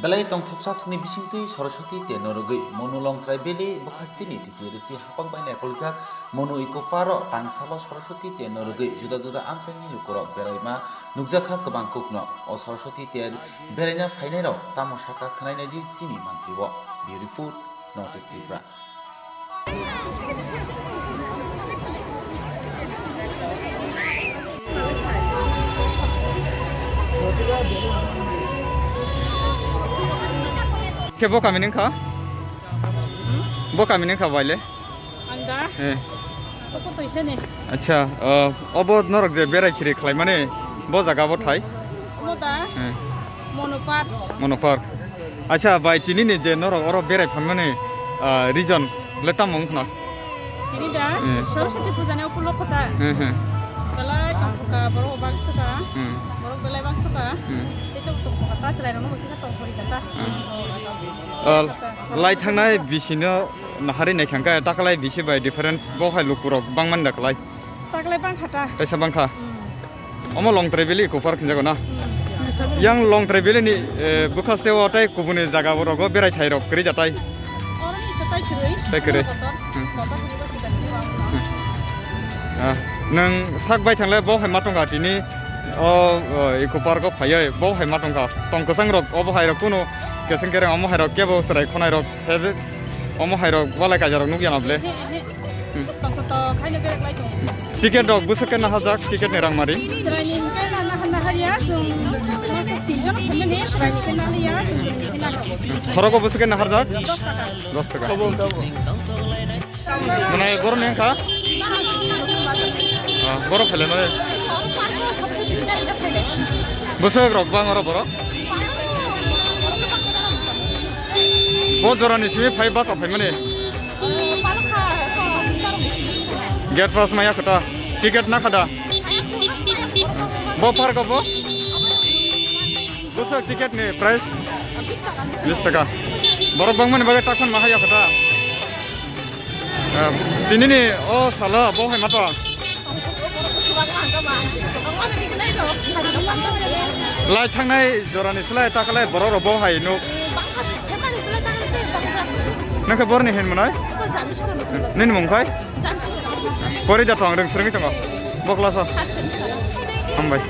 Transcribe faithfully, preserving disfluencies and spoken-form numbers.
Belai tongthoksa thokni bisingtwi Saraswati tei norogwi Monu Longtrai Valley bwkhastini titi risi hapang bai naikolzak Monu Eco Park o tangsalo Saraswati tei norogwi juda juda amchaini lukurok beraima nukjakha kwbang kukno. O Saraswati tei beraina phainairok tamo sakha khwnainai di chini mantri o. Bureau Report, North East Tripura. Khe bo kami ni wngkha? Bo kami ni wngkha bai le? Ang da? Eh. Oko toisa ni. Acha, uh, obo norok je berai khiri khlai mani bo jaga bo thai? Omo da? Eh. Mono Park. Mono Park. Acha, bai, tini ni je norok oro berai phan mani, ah, reason le tamo wngkha na? Tini da, eh, Saraswati puja ni upolokho ta. Eh, eh. Belai tongkha, borok bangso ka. Hmm. Borok belai bangso ka. Hmm. Tei tong tongkha ta, chwrai rok no kisa tongkhori kha ta. Hmm. Oh. Ah, lai thangnai bisi no nahari nai thangkha, takalai bisi bai difference bo hai lukurok bangmani da kalai. Taklai bangkha ta. Kaisa bangkha. Hmm. Omo Longtrai Valley Eco Park hinjago na? Hmm. Yang Longtrai Valley ni, eh, bwkhaste o tei kubuni jaga rogo berai thai rok kwrwi jatai. Oro ni to tai kwrwi. Tai kwrwi. Kotor. Hmm. Kotor ni bo kita ni wa. Hmm. Ah, nwng sak bai thangle bo hai ma tongkha tini o, o, Eco Park o phaiwi bo hai ma tongkha. Tong kwchang rok obo hai rok kunu keseng kereng omo hai rok kebo chwrai khonai rok. Omo hai rok walai kaisa rok nukya na ble. He, he. Hmm. Tongkha to khaino berek lai tong. Ticket rok bwswk khe nahajak, ticket ni rang mari? Chwraini hwnkhe na, na, naharya, chwng masa tin jon khaimani, chwraini khe naliya, chwng bini khe naliya. Khorogo bwswk khe naharjak? Dos taka. Dos taka. Mane borok ni wngkha? Ah, borok phele mare. Bwswk rok bang oro borok? Bo jorani simi phai bus o phaimani. Gate pass maya khata. Ticket na khada. Bo park o bo. Bwswk ticket ni price? Bis taka. Borok bangmani bagwi takhon ma haya khata. Ah, tinini o salo bo hai mato. Lai thangnai jorani slai takalai borok rok bo hai nuk. Nangkhe borni hin mwnai? Nini mung khai? Pori ja tong reng srengwi tongo. Bo class o. Hambai.